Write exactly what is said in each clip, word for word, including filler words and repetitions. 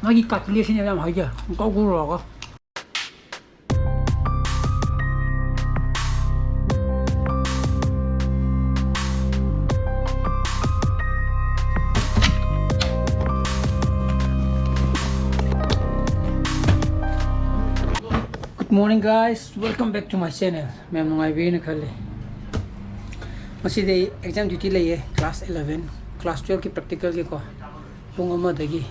ꯃꯥꯒꯤ ꯀꯥꯇꯤꯂꯦꯁꯤꯅꯦꯕ ꯌꯥꯝ ꯍꯥꯏꯖ ꯀꯧ ꯀꯧꯔꯒ꯫ Good morning, guys, welcome back to my channel. ꯃꯌꯥꯝ ꯅꯨꯡꯉꯥꯏꯕꯤꯔꯤꯅ ꯈꯜꯂꯤ꯫ ꯉꯁꯤꯗꯤ ꯑꯩ exam duty ꯂꯩꯌꯦ, class eleven, class twelve ꯀꯤ practical ꯒꯤꯀꯣ, ꯄꯨꯡ ꯑꯃꯗꯒꯤ꯫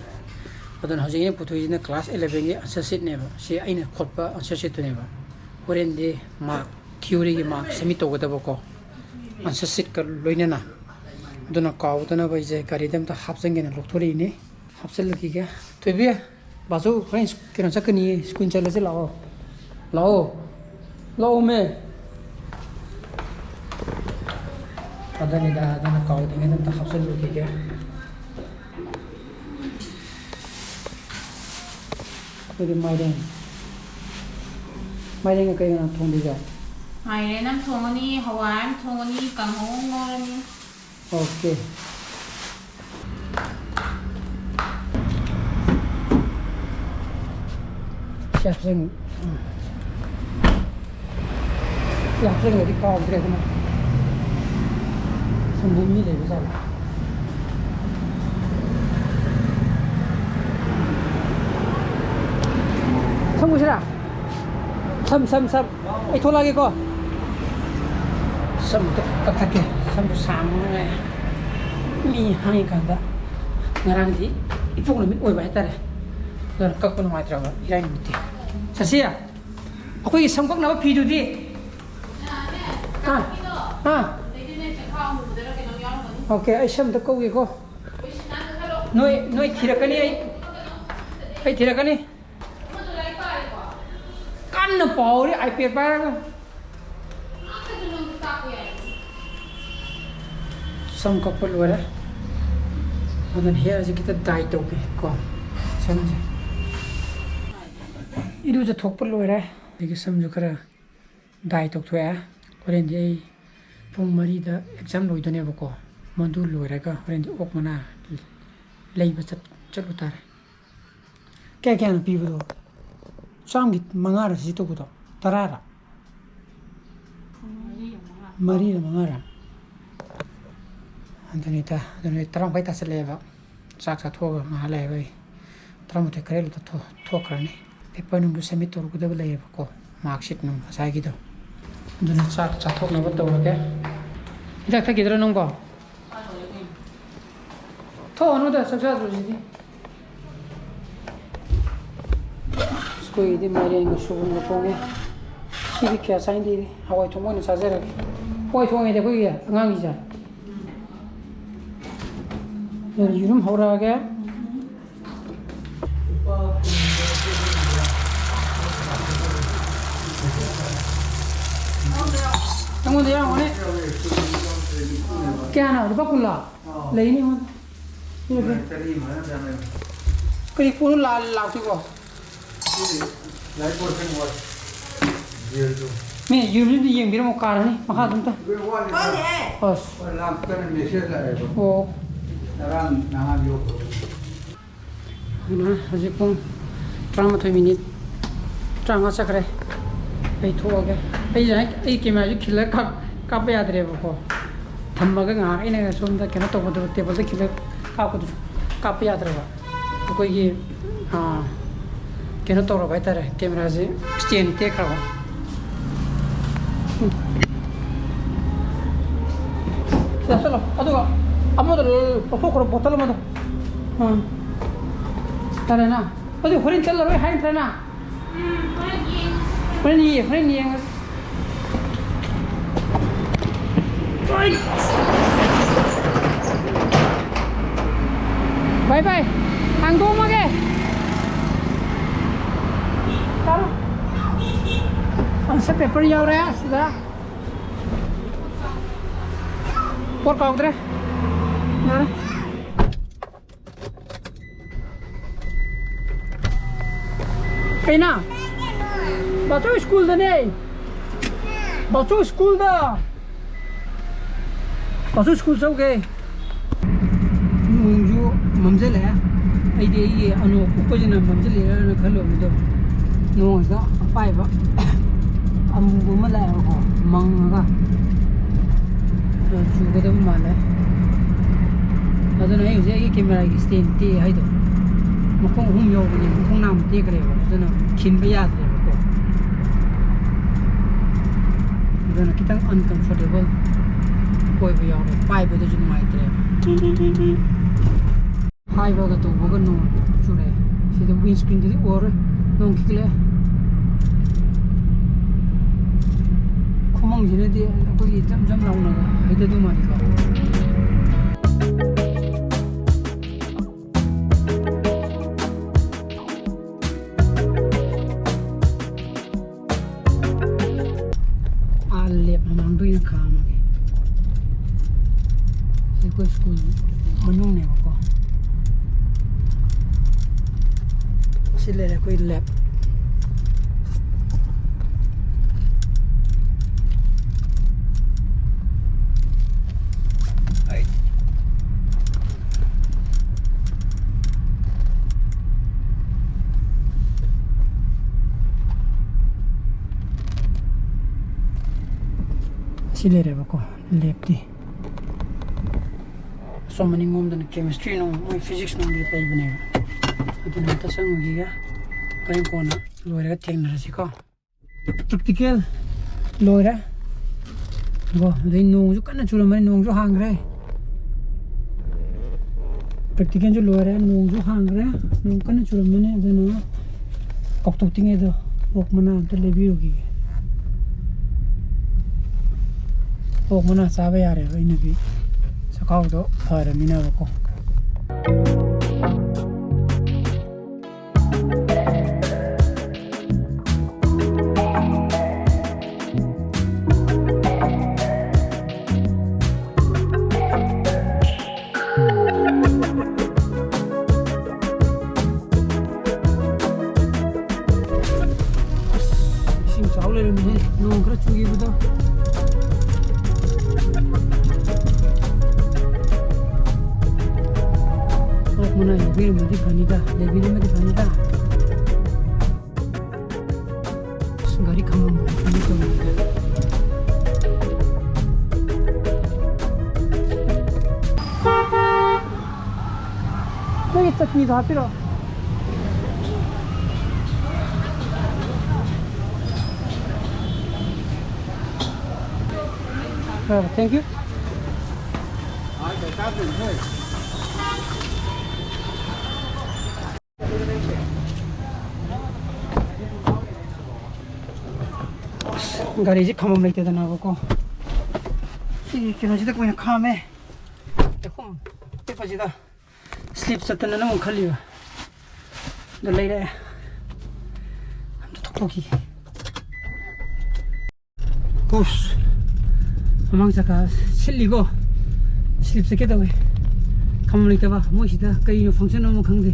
ꯑꯗꯨꯅ ꯍꯧꯖꯤꯛ ꯑꯩꯅ ꯄꯨꯊꯣꯛꯏꯁꯤꯅ class eleven ꯒꯤ answer sheet ꯅꯦꯕ꯫ ꯁꯤ ꯑꯩꯅ ꯈꯣꯠꯄ answer sheet ꯇꯨꯅꯦꯕ꯫ ꯍꯣꯔꯦꯟꯗꯤ mark, theory ꯒꯤ mark submit ꯇꯧꯒꯗꯕꯀꯣ, answer sheet ꯀ ꯂꯣꯏꯅꯅ꯫ ꯑꯗꯨꯅ ꯀꯥꯎꯗꯅꯕ ꯑꯩꯁꯦ ꯒꯥꯔꯤꯗ ꯑꯝꯇ ꯍꯥꯞꯆꯤꯟꯒꯦꯅ ꯂꯧꯊꯣꯔꯛꯏꯅꯦ꯫ ꯍꯥꯞꯆꯤꯜꯂꯈꯤꯒꯦ꯫ ꯊꯣꯏꯕꯤ, ꯕꯥꯁꯨ ꯍꯣꯔꯦꯟ ꯀꯩꯅꯣ ꯆꯠꯀꯅꯤꯌꯦ, school ꯆꯠꯂꯁꯤ ꯂꯥꯛꯑꯣ꯫ ꯂꯥꯛꯑꯣ꯫ ꯂꯥꯛꯑꯣꯃꯦ꯫ ꯑꯗꯨꯅꯤꯗ, ꯑꯗꯨꯅ ꯀꯥꯎꯗ꯭ꯔꯤꯉꯩꯗ ꯑꯝꯇ ꯍꯥꯞꯆꯤꯜꯂꯨꯈꯤꯒꯦ꯫ ꯑꯩꯈꯣꯏꯗꯤ ꯃꯥꯏꯔꯦꯟ꯫ ꯃꯥꯏꯔꯦꯟꯒ ꯀꯩꯒꯅꯣ ꯊꯣꯡꯗꯣꯏꯁꯦ? ꯃꯥꯏꯔꯦꯟ ꯑꯃ ꯊꯣꯡꯉꯅꯤ, ꯍꯋꯥꯏ ꯑꯃ ꯊꯣꯡꯉꯅꯤ, ꯀꯥꯡꯍꯧ ꯑꯃ ꯉꯧꯔꯅꯤ꯫ Okay. ꯁꯤ ꯍꯥꯞꯆꯤꯟ-, ꯎꯝ꯫ ꯁꯤ ꯍꯥꯞꯆꯤꯟꯒ꯭ꯔꯗꯤ ꯀꯥꯎꯗ꯭ꯔꯦ ꯑꯗꯨꯅ꯫ ꯁꯣꯝꯗ ꯃꯤ ꯂꯩꯕ ꯖꯥꯠꯂ? ꯁꯝ ꯎꯁꯤꯔꯥ? ꯁꯝ, ꯁꯝ, ꯁꯝ꯫ ꯑꯩ ꯊꯣꯛꯂꯛꯑꯒꯦꯀꯣ꯫ ꯁꯝ ꯑꯝꯇ ꯀꯛꯊꯠꯀꯦ꯫ ꯁꯝꯗꯣ ꯁꯥꯡꯕꯅ ꯃꯤ ꯍꯥꯡꯉꯤꯀꯥꯟꯗ꯫ ꯉꯔꯥꯡꯗꯤ ꯏꯄꯣꯛ ꯅꯨꯃꯤꯠ ꯑꯣꯏꯕ ꯍꯥꯏꯇꯥꯔꯦ꯫ ꯑꯗꯨꯅ ꯀꯛꯄ ꯅꯨꯡꯉꯥꯏꯇ꯭ꯔꯕ ꯏꯔꯥꯏ ꯅꯨꯃꯤꯠꯇꯤ꯫ ꯁꯁꯤ, ꯑꯩꯈꯣꯏꯒꯤ ꯁꯝ ꯀꯛꯅꯕ ꯐꯤꯗꯨꯗꯤ? ꯑꯥ, ꯑꯥ꯫ Okay, ꯑꯩ ꯁꯝ ꯑꯝꯇ ꯀꯛꯎꯒꯦꯀꯣ꯫ ꯅꯣꯏ, ꯅꯣꯏ ꯊꯤꯔꯛꯀꯅꯤ, ꯑꯩ, ꯑꯩ ꯊꯤꯔꯛꯀꯅꯤ꯫ ꯀꯟꯅ ꯄꯥꯎꯔꯤ iPad ꯄꯥꯏꯔꯒ꯫ ꯁꯝ ꯀꯛꯄ ꯂꯣꯏꯔꯦ꯫ ꯑꯗꯨꯅ hair ꯁꯦ ꯈꯤꯇ dye ꯇꯧꯒꯦ ꯀꯣ, ꯁꯝꯁꯦ꯫ ꯏꯔꯨꯖꯊꯣꯛꯄ ꯂꯣꯏꯔꯦ꯫ ꯑꯩꯒꯤ ꯁꯝꯁꯨ ꯈꯔ dye ꯇꯧꯊꯣꯛꯑꯦ꯫ ꯍꯣꯔꯦꯟꯗꯤ ꯑꯩ ꯄꯨꯡ ꯃꯔꯤꯗ exam ꯂꯣꯏꯗꯣꯏꯅꯦꯕꯀꯣ꯫ ꯃꯗꯨ ꯂꯣꯏꯔꯒ ꯍꯣꯔꯦꯟꯗꯤ ꯑꯣꯛ ꯃꯅꯥ ꯂꯩꯕ ꯆꯠ-, ꯆꯠꯂꯨ ꯇꯥꯔꯦ꯫ ꯀꯌꯥ ꯀꯌꯥꯅꯣ ꯄꯤꯕꯗꯣ? ꯆꯥꯝꯒꯤ ꯃꯉꯥꯔ ꯁꯤ ꯇꯧꯕꯗꯣ? ꯇꯔꯥꯔ? ꯃꯔꯤꯔ ꯃꯉꯥꯔ? ꯑꯗꯨꯅꯤꯗ꯫ ꯑꯗꯨꯅꯤ, ꯇꯔꯥ ꯃꯈꯥꯏ ꯇꯥꯁꯜꯂꯛꯑꯦꯕ꯫ ꯆꯥꯛ ꯆꯥꯊꯣꯛꯑꯒ ꯉꯥꯏꯍꯥꯛ ꯂꯩꯔꯒ ꯑꯩ ꯇꯔꯥꯃꯥꯊꯣꯏ ꯈꯔ ꯍꯦꯜꯂꯒ ꯊꯣ-, ꯊꯣꯛꯈ꯭ꯔꯅꯤ꯫ ꯄꯦꯄꯔ ꯅꯨꯡꯗꯨ ꯁꯕꯃꯤꯠ ꯇꯧꯔꯨꯒꯗꯕ ꯂꯩꯌꯦꯕꯀꯣ, ꯃꯥꯔꯛꯁꯤꯠ ꯅꯨꯡ ꯉꯁꯥꯏꯒꯤꯗꯣ꯫ ꯑꯗꯨꯅ ꯆꯥꯛ ꯆꯥꯊꯣꯛꯅꯕ ꯇꯧꯔꯒꯦ꯫ ꯍꯤꯗꯥꯛ ꯊꯛꯈꯤꯗ꯭ꯔꯣ ꯅꯪꯕꯣ? ꯊꯣꯛꯑꯅꯨꯗ, ꯆꯥꯛ ꯆꯥꯗ꯭ꯔꯣꯁꯤꯗꯤ꯫ ꯑꯩꯈꯣꯏꯒꯤꯗꯤ ꯃꯥꯏꯔꯦꯟꯒ ꯁꯣꯏꯕꯨꯝꯒ ꯊꯣꯡꯉꯦ꯫ ꯁꯤꯗꯤ ꯀꯌꯥ ꯆꯥꯅꯤꯡꯗꯦ, ꯍꯋꯥꯏ ꯊꯣꯡꯕ ꯑꯣꯏꯅ ꯆꯥꯖꯔꯒꯦ꯫ ꯍꯋꯥꯏ ꯊꯣꯡꯉꯦꯗꯤ ꯑꯩꯈꯣꯏꯒꯤ ꯑꯉꯥꯡꯒꯤꯁꯦ꯫ ꯑꯗꯨꯅ ꯌꯦꯔꯨꯝ ꯍꯧꯔꯛꯑꯒꯦ꯫ ꯑꯩꯉꯣꯟꯗ ꯌꯥꯎꯔꯝꯒꯅꯤ꯫ ꯀꯌꯥꯅꯣ? ꯂꯨꯄꯥ ꯀꯨꯟꯂꯣ? ꯂꯩꯅꯤ ꯑꯩꯉꯣꯟꯗ꯫ ꯄꯤꯔꯛꯀꯦ꯫ ꯀꯔꯤ ꯄꯣꯠꯅꯣ ꯂꯥ-, ꯂꯥꯛꯇꯣꯏꯕꯣ? ꯃꯤ ꯌꯦꯔꯨꯝꯁꯤꯗꯤ ꯌꯦꯡꯕꯤꯔꯝꯃꯣ, ꯀꯥꯔꯅꯤ ꯃꯈꯥ ꯑꯗꯨꯝ ꯇꯧ꯫ ꯑꯁ꯫ ꯑꯣ꯫ ꯑꯗꯨꯅ ꯍꯧꯖꯤꯛ ꯄꯨꯡ ꯇꯔꯥꯃꯥꯊꯣꯏ ꯃꯤꯅꯤꯠ ꯇꯔꯥꯃꯉꯥ ꯆꯠꯈ꯭ꯔꯦ꯫ ꯑꯩ ꯊꯣꯛꯑꯒꯦ꯫ ꯑꯩꯁꯦ ꯍꯦꯛ ꯑꯩ ꯀꯦꯃꯦꯔꯥꯁꯦ ꯈꯤꯜꯂꯒ ꯀꯥꯞ-, ꯀꯥꯞꯄ ꯌꯥꯗ꯭ꯔꯦꯕꯀꯣ꯫ ꯊꯝꯃꯒ ꯉꯥꯏꯍꯥꯛ ꯑꯩꯅ ꯁꯣꯝꯗ ꯀꯩꯅꯣ ꯇꯧꯕꯗꯣ, ꯇꯦꯕꯜꯗ ꯈꯤꯜꯂꯒ ꯀꯥꯞꯄꯗꯨꯁꯨ ꯀꯥꯞꯄ ꯌꯥꯗ꯭ꯔꯕ꯫ ꯑꯩꯈꯣꯏꯒꯤ, ꯑꯥ, ꯀꯩꯅꯣ ꯇꯧꯔꯕ ꯍꯥꯏꯇꯥꯔꯦ, ꯀꯦꯃꯦꯔꯥꯁꯦ ꯁ꯭ꯇꯦꯟ ꯇꯦꯛꯈ꯭ꯔꯕ꯫ ꯁꯤꯗ ꯆꯠꯂꯣ꯫ ꯑꯗꯨꯒ ꯑꯃꯗꯣ ꯂꯧꯊꯣꯛꯈ꯭ꯔꯣ, ꯕꯣꯇꯜ ꯑꯃꯗꯣ꯫ ꯑꯥ꯫ ꯇꯔꯦꯅ? ꯑꯗꯨ ꯍꯣꯔꯦꯟ ꯆꯠꯂꯔꯣꯏ ꯍꯥꯏ ꯅꯠꯇ꯭ꯔꯅ? ꯎꯝ, ꯍꯣꯔꯦꯟ ꯌꯦꯡꯉꯁꯤ꯫ ꯍꯣꯔꯦꯟ ꯌꯦ-, ꯍꯣꯔꯦꯟ ꯌꯦꯡꯉꯁꯤ꯫ ꯕꯥꯏ ꯕꯥꯏ꯫ ꯍꯥꯡꯗꯣꯛꯑꯝꯃꯒꯦ꯫ ꯆꯥꯔꯣ꯫ ꯑꯟꯁꯔ ꯄꯦꯄꯔ ꯌꯥꯎꯔꯦ ꯁꯤꯗ꯫ ꯄꯣꯠ ꯀꯥꯎꯗ꯭ꯔꯦ꯫ ꯌꯥꯔꯦ꯫ ꯀꯩꯅꯣ? ꯕꯥꯆꯧ ꯁ꯭ꯀꯨꯜꯗꯅꯦ꯫ ꯕꯥꯆꯧ ꯁ꯭ꯀꯨꯜꯗ꯫ ꯕꯥꯆꯧ ꯁ꯭ꯀꯨꯜ ꯆꯧꯒꯦ꯫ ꯅꯣꯡꯁꯨ ꯃꯝꯁꯤꯜꯂꯛꯑꯦ꯫ ꯑꯩꯗꯤ ꯑꯩꯒꯤ ꯑꯅꯣꯛ ꯎꯞꯄꯁꯤꯅ ꯃꯝꯁꯤꯜꯂꯤꯔꯅ ꯈꯜꯂꯨꯕꯗꯣ, ꯅꯣꯡꯁꯤꯗ ꯑꯄꯥꯏꯕ ꯑꯃꯨꯕ ꯑꯃ ꯂꯥꯛꯑꯦꯕꯀꯣ, ꯃꯪꯉꯒ꯫ ꯑꯗꯣ ꯆꯨꯒꯗꯕ ꯃꯥꯜꯂꯦ꯫ ꯑꯗꯨꯅ ꯑꯩ ꯍꯧꯖꯤꯛ ꯑꯩꯒꯤ ꯀꯦꯃꯦꯔꯥꯒꯤ ꯁ꯭ꯇꯦꯟ ꯇꯦꯛꯑꯦ ꯍꯥꯏꯗꯣ, ꯃꯈꯣꯡ ꯑꯍꯨꯝ ꯌꯧꯕꯅꯦ, ꯃꯈꯣꯡ ꯅꯥꯝꯃ ꯇꯦꯛꯈ꯭ꯔꯦꯕ, ꯑꯗꯨꯅ ꯈꯤꯟꯕ ꯌꯥꯗ꯭ꯔꯦꯕꯀꯣ꯫ ꯑꯗꯨꯅ ꯈꯤꯇꯪ ꯑꯟꯀꯝꯐꯣꯔꯇꯦꯕꯜ ꯑꯣꯏꯕ ꯌꯥꯎꯔꯦ, ꯄꯥꯏꯕꯗꯁꯨ ꯅꯨꯡꯉꯥꯏꯇ꯭ꯔꯦꯕ꯫ ꯍꯥꯏꯕꯒ ꯇꯧꯕꯒ ꯅꯣꯡ ꯆꯨꯔꯛꯑꯦ꯫ ꯁꯤꯗ ꯋꯤꯟꯁꯀ꯭ꯔꯤꯟꯗꯨꯗꯤ ꯑꯣꯔꯔꯣꯏ, ꯅꯣꯡ ꯈꯤꯛꯂꯛꯑꯦ꯫ ꯈꯨꯃꯪꯁꯤꯅꯗꯤ ꯑꯩꯈꯣꯏꯒꯤ ꯖꯝ ꯖꯝ ꯂꯥꯎꯅꯒ ꯍꯩꯊꯗꯧ ꯃꯥꯜꯂꯤꯀꯣ꯫ ꯑꯥ ꯂꯦꯞ ꯃꯃꯥꯡꯗ ꯑꯣꯏꯅ ꯈꯥꯝꯃꯒꯦ꯫ ꯁꯤ ꯑꯩꯈꯣꯏ ꯁ꯭ꯀꯨꯜ ꯃꯅꯨꯡꯅꯦꯕꯀꯣ꯫ ꯁꯤ ꯂꯩꯔꯦ ꯑꯩꯈꯣꯏ ꯂꯦꯞ꯫ ꯑꯁꯤ ꯂꯩꯔꯦꯕꯀꯣ, ꯂꯦꯞꯇꯤ꯫ ꯑꯁꯣꯝ ꯃꯅꯤꯡꯂꯣꯝꯗꯅ ꯀꯦꯃꯤꯁꯇ꯭ꯔꯤ ꯅꯨꯡ, ꯃꯣꯏ ꯐꯤꯖꯤꯛꯁ ꯅꯨꯡꯒꯤ ꯂꯩꯕꯅꯦꯕ꯫ ꯑꯗꯨꯅ ꯑꯝꯇ ꯆꯪꯉꯨꯈꯤꯒꯦ꯫ ꯍꯣꯔꯦꯟ ꯀꯣꯟꯅ ꯂꯣꯏꯔꯒ ꯊꯦꯡꯅꯔꯁꯤꯀꯣ꯫ ꯄ꯭ꯔꯦꯛꯇꯤꯀꯦꯜ ꯂꯣꯏꯔꯦ꯫ ꯀꯣ, ꯑꯗꯩ ꯅꯣꯡꯁꯨ ꯀꯟꯅ ꯆꯨꯔꯝꯕꯅꯤ, ꯅꯣꯡꯁꯨ ꯍꯥꯡꯈ꯭ꯔꯦ꯫ ꯄ꯭ꯔꯦꯛꯇꯤꯀꯦꯜꯁꯨ ꯂꯣꯏꯔꯦ, ꯅꯣꯡꯁꯨ ꯍꯥꯡꯈ꯭ꯔꯦ꯫ ꯅꯣꯡ ꯀꯟꯅ ꯆꯨꯔꯝꯕꯅꯤ, ꯑꯗꯨꯅ ꯀꯥꯎꯊꯣꯛꯇ꯭ꯔꯤꯉꯩꯗ ꯑꯣꯛ ꯃꯅꯥ ꯑꯝꯇ ꯂꯩꯕꯤꯔꯨꯈꯤꯒꯦ꯫ ꯑꯣꯛ ꯃꯅꯥ ꯆꯥꯕ ꯌꯥꯔꯦꯕ, ꯑꯩꯅꯗꯤ ꯆꯈꯥꯎꯗꯣ ꯐꯔꯃꯤꯅꯕꯀꯣ꯫ ꯏꯁꯤꯡ ꯆꯥꯎ ꯂꯩꯔꯝꯃꯦꯍꯦ, ꯅꯣꯡ ꯈꯔ ꯆꯨꯈꯤꯕꯗꯣ꯫ ꯑꯣ, ꯀꯣꯟꯅ ꯌꯧꯕꯤꯔꯝꯃꯗꯤ ꯐꯅꯤꯗ, ꯂꯩꯕꯤꯔꯝꯃꯗꯤ ꯐꯅꯤꯗ꯫ ꯑꯁ, ꯒꯥꯔꯤ ꯈꯥꯝꯃꯝꯕ ꯂꯩꯇꯦꯅꯦ ꯇꯧꯔꯤꯁꯦ꯫ ꯅꯣꯏꯒꯤ ꯆꯠꯅꯤꯗꯣ ꯍꯥꯞꯄꯤꯔꯣ꯫ ꯑ, thank you꯫ ꯑꯁ, ꯒꯥꯔꯤꯁꯦ ꯈꯥꯝꯐꯝ ꯂꯩꯇꯗꯅꯕꯀꯣ, ꯁꯤ ꯀꯩꯅꯣꯁꯤꯗ ꯑꯣꯏꯅ ꯈꯥꯝꯃꯦ꯫ ꯆꯥꯛꯈꯨꯝ ꯑꯄꯤꯛꯄꯁꯤꯗ꯫ ꯁ꯭ꯂꯤꯞ ꯆꯠꯇꯅ ꯅꯪ ꯈꯜꯂꯤꯕ꯫ ꯑꯗ ꯂꯩꯔꯦ꯫ ꯑꯝꯇ ꯊꯣꯛꯇꯣꯛꯈꯤꯒꯦ꯫ ꯎꯁ꯫ ꯃꯃꯥꯡ ꯆꯀꯥ ꯁꯤꯠꯂꯤꯀꯣ꯫ ꯁ꯭ꯂꯤꯞ ꯆꯠꯀꯦ ꯇꯧꯋꯦ꯫ ꯈꯝꯕꯝ ꯂꯩꯇꯕ꯫ ꯃꯣꯏꯁꯤꯗ ꯀꯩꯅꯣ ꯐꯪꯁꯟ ꯑꯃ ꯈꯪꯗꯦ꯫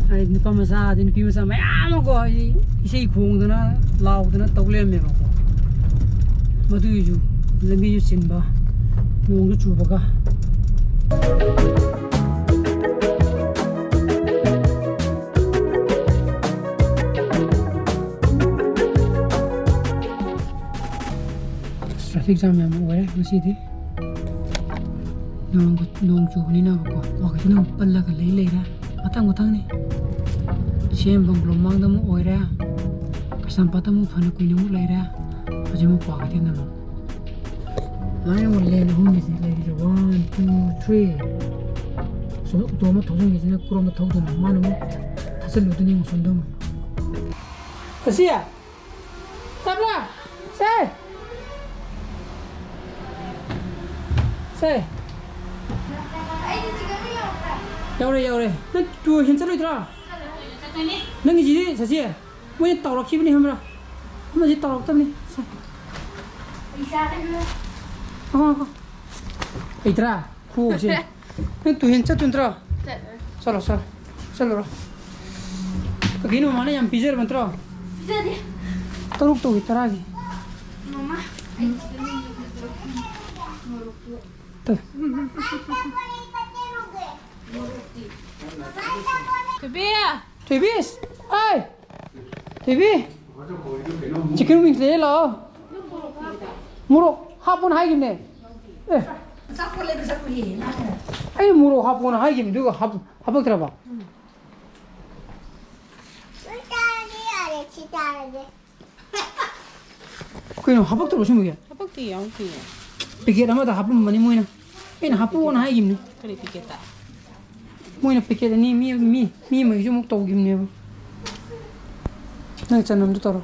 ꯍꯥꯏꯗꯤ ꯅꯨꯄꯥ ꯃꯆꯥ ꯑꯗꯩ ꯅꯨꯄꯤ ꯃꯆꯥ ꯃꯌꯥꯝ ꯑꯃꯀꯣ, ꯍꯥꯏꯗꯤ ꯏꯁꯩ ꯈꯣꯡꯗꯅ ꯂꯥꯎꯗꯅ ꯇꯧ ꯂꯩꯔꯝꯃꯦꯕꯀꯣ꯫ ꯃꯗꯨꯒꯤꯁꯨ ꯂꯝꯕꯤꯁꯨ ꯆꯤꯟꯕ, ꯅꯣꯡꯁꯨ ꯆꯨꯕꯒ꯫ ꯇ꯭ꯔꯥꯐꯤꯛ ꯖꯥꯝ ꯌꯥꯝ ꯑꯣꯏꯔꯦ ꯉꯁꯤꯗꯤ꯫ ꯅꯣꯡ, ꯅꯣꯡ ꯆꯨꯕꯅꯤꯅꯕꯀꯣ, ꯋꯥꯀꯤꯡꯅ ꯑꯃꯨꯛ ꯄꯜꯂꯒ ꯂꯩ ꯂꯩꯔꯦ꯫ ꯃꯊꯪ ꯃꯊꯪꯅꯤ꯫ ꯁꯤ ꯑꯦꯝ ꯕꯪꯒ꯭ꯂꯣ ꯃꯃꯥꯡꯗ ꯑꯃꯨꯛ ꯑꯣꯏꯔꯦ꯫ ꯀꯩꯁꯥꯝꯄꯥꯠꯇ ꯑꯃꯨꯛ ꯐꯅ ꯀꯨꯏꯅ ꯑꯃꯨꯛ ꯂꯩꯔꯦ꯫ ꯍꯧꯖꯤꯛ ꯑꯃꯨꯛ ꯀ꯭ꯋꯥꯀꯩꯊꯦꯜꯗ ꯑꯃꯨꯛ꯫ ꯑꯗꯨꯃꯥꯏꯅ ꯑꯃꯨꯛ ꯂꯦꯟ ꯑꯍꯨꯝꯒꯤꯁꯤ ꯂꯩꯔꯤꯁꯦ꯫ One, two, three꯫ ꯑꯁꯣꯝꯗ ꯑꯣꯇꯣ ꯑꯃ ꯊꯧꯖꯤꯟꯈꯤꯁꯤꯅ ꯀ꯭ꯔꯣꯝꯗ ꯊꯧꯗꯅ ꯃꯥꯅ ꯑꯃꯨꯛ ꯊꯠꯆꯜꯂꯨꯗꯣꯏꯅꯤ ꯑꯃꯨꯛ ꯁꯣꯝꯗ ꯑꯃꯨꯛ꯫ ꯑꯁꯤ! ꯇꯥꯕ꯭ꯔꯥ? ꯁꯦ! ꯁꯦ! ꯌꯧꯔꯦ, ꯌꯧꯔꯦ꯫ ꯅꯪ ꯇꯨ ꯍꯦꯟ ꯆꯠꯂꯣꯏꯗ꯭ꯔꯥ? ꯅꯪꯒꯤꯁꯤꯗꯤ ꯁꯁꯤ, ꯃꯣꯏꯅ ꯇꯧꯔꯛꯈꯤꯕꯅꯤ ꯈꯪꯕ꯭ꯔꯥ? ꯑꯃꯁꯤ ꯇꯧꯔꯛꯇꯕꯅꯤ꯫ ꯁꯦ꯫ ꯉꯥꯏꯈꯣ, ꯉꯥꯏꯈꯣ꯫ ꯂꯩꯇ꯭ꯔꯥ? ꯈꯨꯑꯣꯛꯁꯦ꯫ ꯅꯪ ꯇꯨꯍꯦꯟ ꯆꯠꯇꯨ ꯅꯠꯇ꯭ꯔꯣ? ꯆꯠꯂꯣꯏ꯫ ꯆꯠꯂꯣ, ꯆꯠꯂꯣ꯫ ꯆꯠꯂꯨꯔꯣ꯫ ꯀꯩꯅꯣ ꯃꯥꯅ ꯌꯥꯝ ꯄꯤꯖꯔꯕ ꯅꯠꯇ꯭ꯔꯣ? ꯄꯤꯖꯗꯦ꯫ ꯇꯔꯨꯛ ꯇꯧꯒꯦ, ꯇꯔꯥꯒꯤ꯫ ꯃꯃꯥ, ꯑꯩ ꯁꯤꯗ ꯂꯩ꯫ ꯃꯣꯔꯣꯛꯇꯨ꯫ ꯇ-꯫ ꯃꯣꯔꯣꯛꯇꯤ꯫ ꯊꯣꯏꯕꯤ! ꯊꯣꯏꯕꯤ! ꯑꯩ! ꯊꯣꯏꯕꯤ! Chicken wings ꯂꯩꯌꯦ, ꯂꯥꯛꯑꯣ꯫ ꯃꯣꯔꯣꯛ ꯍꯥꯞꯄꯣꯅ ꯍꯥꯏꯈꯤꯕꯅꯦ꯫ ꯑꯦ꯫ ꯑꯆꯥꯄꯣꯠ ꯂꯩꯕ ꯆꯠꯄꯒꯤ ꯃꯥꯅ꯫ ꯑꯩꯅ ꯃꯣꯔꯣꯛ ꯍꯥꯞꯄꯣꯅ ꯍꯥꯏꯈꯤꯕꯅꯦ, ꯑꯗꯨꯒ ꯍꯥꯞ-, ꯍꯥꯞꯄꯛꯇ꯭ꯔꯕ? ꯁꯤ ꯆꯥꯔꯗꯤ ꯌꯥꯔꯦ, ꯁꯤ ꯆꯥꯔꯗꯤ꯫ ꯀꯩꯅꯣ, ꯍꯥꯄꯛꯇ꯭ꯔꯕ ꯁꯤꯃꯒꯤ? ꯍꯥꯄꯛꯇꯦ, ꯌꯥꯎꯗꯦ꯫ Packet ꯑꯃꯗ ꯍꯥꯄꯝꯕꯅꯤ ꯃꯣꯏꯅ꯫ ꯑꯩꯅ ꯍꯥꯄꯛꯑꯣꯅ ꯍꯥꯏꯈꯤꯕꯅꯤ꯫ ꯀꯔꯤ packetꯇ? ꯃꯣꯏꯅ packet ꯑꯅꯤ, ꯃꯤ, ꯃꯤ, ꯃꯤ ꯑꯃꯒꯤꯁꯨ ꯑꯃꯨꯛ ꯇꯧꯈꯤꯕꯅꯦꯕ꯫ ꯅꯪ ꯆꯅꯝꯗꯣ ꯇꯧꯔꯣ꯫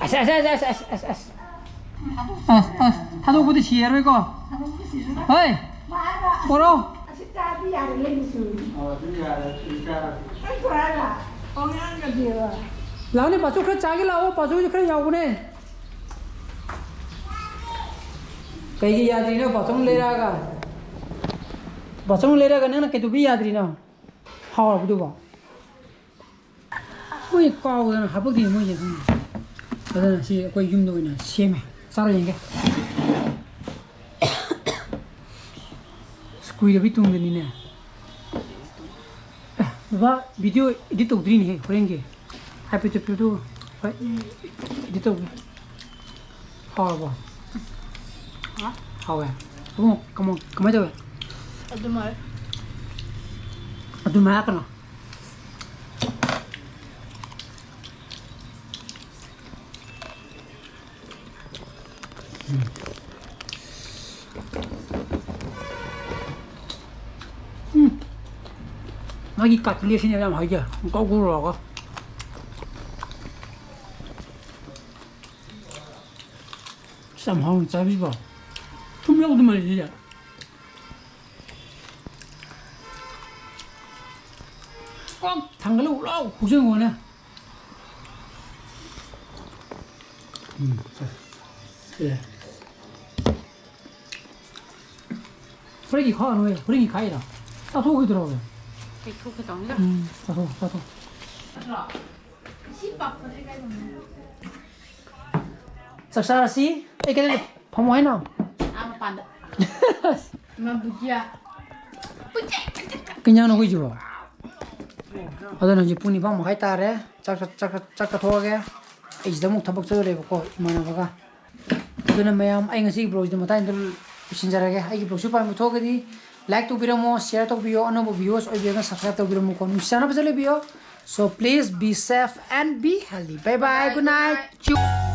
ꯑꯁ, ꯑꯁ, ꯑꯁ꯫ ꯑꯁ, ꯑꯁ, ꯊꯥꯗꯣꯛꯄꯗꯤ ꯁꯤꯔꯔꯣꯏꯀꯣ? ꯍꯣꯏ, ꯄꯣꯔꯣ꯫ ꯑꯁꯤ ꯆꯥꯕ ꯌꯥꯔꯦ, ꯂꯩꯕꯁꯨ꯫ ꯑꯣ, ꯑꯗꯨ ꯌꯥꯔꯦ, ꯑꯗꯨ ꯆꯥꯔꯒꯦ꯫ ꯅꯪ ꯄꯨꯔꯛꯑꯒ ꯑꯉꯥꯡꯒꯗꯤꯕ꯫ ꯂꯥꯛꯑꯣꯅꯦ, ꯄꯥꯆꯧ ꯈꯔ ꯆꯥꯒꯦ ꯂꯥꯛꯑꯣ, ꯄꯥꯆꯧꯁꯨ ꯈꯔ ꯌꯥꯎꯕꯅꯦ꯫ ꯀꯩꯒꯤ ꯌꯥꯗ꯭ꯔꯤꯅꯣ ꯄꯥꯆꯧꯅ ꯂꯩꯔꯛꯑꯒ? ꯄꯥꯆꯧꯅ ꯂꯩꯔꯛꯑꯒ ꯅꯪꯅ ꯀꯩꯗꯧꯕꯤ ꯌꯥꯗ꯭ꯔꯤꯅꯣ? ꯍꯥꯎꯔꯕꯗꯨꯕꯣ? ꯃꯣꯏ ꯀꯥꯎꯗꯅ ꯍꯥꯄꯛꯇꯦ ꯃꯣꯏꯁꯦ, ꯈꯪꯗꯦ꯫ ꯑꯗꯨꯅ ꯁꯤ ꯑꯩꯈꯣꯏ ꯌꯨꯝꯗ ꯑꯣꯏꯅ ꯁꯦꯝꯃꯦ꯫ ꯆꯥꯔ ꯌꯦꯡꯒꯦ꯫ ꯑꯁ, ꯀꯨꯏꯔꯕꯩ ꯇꯨꯡꯗꯅꯤꯅꯦ꯫ ꯑꯦ, ꯕꯕꯥ, video edit ꯇꯧꯗ꯭ꯔꯤꯅꯦꯍꯦ, ꯍꯣꯔꯦꯟꯒꯤ꯫ ꯍꯥꯏꯐꯦꯠ ꯆꯠꯄꯗꯨ, ꯍꯣꯏ, edit ꯇꯧꯒꯦ꯫ ꯍꯥꯎꯔꯕꯣ? ꯍꯥ? ꯍꯥꯎꯋꯦ꯫ ꯑꯕꯨꯡꯉꯣ, ꯀꯃꯥꯏ, ꯀꯃꯥꯏ ꯇꯧꯋꯦ? ꯑꯗꯨꯃꯥꯏ꯫ ꯑꯗꯨꯃꯥꯏ ꯍꯥꯏꯔꯛꯀꯅꯣ꯫ ꯎꯝ꯫ ꯎꯝ꯫ ꯃꯥꯒꯤ ꯀꯠꯂꯦꯠꯁꯤꯅꯦ ꯌꯥꯝ ꯍꯥꯎꯖꯩ꯫ ꯀꯧ ꯀꯧ ꯂꯥꯎꯔꯒ꯫ ꯑꯁ, ꯌꯥꯝ ꯍꯥꯎꯅ ꯆꯥꯕꯤꯕ꯫ ꯊꯨꯝ ꯌꯥꯎꯗ ꯃꯥꯜꯂꯦ ꯁꯤꯁꯦ꯫ ꯀꯣꯛ ꯊꯥꯡꯒꯠꯂ ꯂꯥꯎ ꯍꯧꯖꯤꯟꯈꯣꯅꯦ꯫ ꯎꯝ, ꯁꯦ꯫ ꯍꯣꯔꯦꯟꯒꯤ ꯈꯥꯛꯑꯅꯨꯍꯦ, ꯍꯣꯔꯦꯟꯒꯤ ꯈꯥꯛꯏꯔꯣ? ꯆꯥꯊꯣꯛꯈꯤꯗ꯭ꯔꯣ? ꯂꯩꯊꯣꯛꯀꯦ ꯇꯧꯅꯤꯗ꯫ ꯎꯝ, ꯆꯥꯊꯣꯛ, ꯆꯥꯊꯣꯛ꯫ ꯆꯥꯛ ꯆꯥꯔꯁꯤ꯫ ꯑꯩ ꯀꯩꯗꯧ ꯐꯝꯃꯣ ꯍꯥꯏꯅꯣ? ꯑꯥ, ꯃꯄꯥꯟꯗ꯫ ꯏꯃꯥ ꯕꯨꯖꯤꯌꯥ꯫ ꯀꯩ ꯏꯟꯖꯥꯡꯅꯣ ꯑꯩꯈꯣꯏꯁꯤꯕꯣ? ꯑꯗꯨꯅ ꯍꯧꯖꯤꯛ ꯄꯨꯡ ꯅꯤꯄꯥꯟ ꯃꯈꯥꯏ ꯇꯥꯔꯦ꯫ ꯆꯥꯛ ꯆꯥꯛ ꯆꯥꯛ ꯆꯥꯊꯣꯛꯑꯒꯦ꯫ ꯑꯩ ꯁꯤꯗ ꯑꯃꯨꯛ ꯊꯕꯛ ꯆꯠꯇꯣꯔꯦꯕꯀꯣ, ꯏꯃꯥꯟꯅꯕꯒ꯫ ꯑꯗꯨꯅ ꯃꯌꯥꯝ, ꯑꯩ ꯉꯁꯤꯒꯤ vlogꯁꯤꯗ ꯃꯇꯥꯡꯗ ꯂꯣꯏꯁꯤꯟꯖꯔꯒꯦ꯫ ꯑꯩꯒꯤ vlogꯁꯨ ꯄꯥꯝꯕ ꯊꯣꯛꯑꯒꯗꯤ like ꯇꯧꯕꯤꯔꯝꯃꯣ, share ꯇꯧꯕꯤꯌꯣ, ꯑꯅꯧꯕ viewers ꯑꯣꯏꯕꯤꯔꯒꯅ subscribe ꯇꯧꯕꯤꯔꯝꯃꯨꯀꯣ꯫ ꯅꯨꯡꯁꯤ ꯆꯥꯟꯅꯕꯁꯦ ꯂꯩꯕꯤꯌꯣ꯫ So please be safe and be healthy. Bye bye, good night.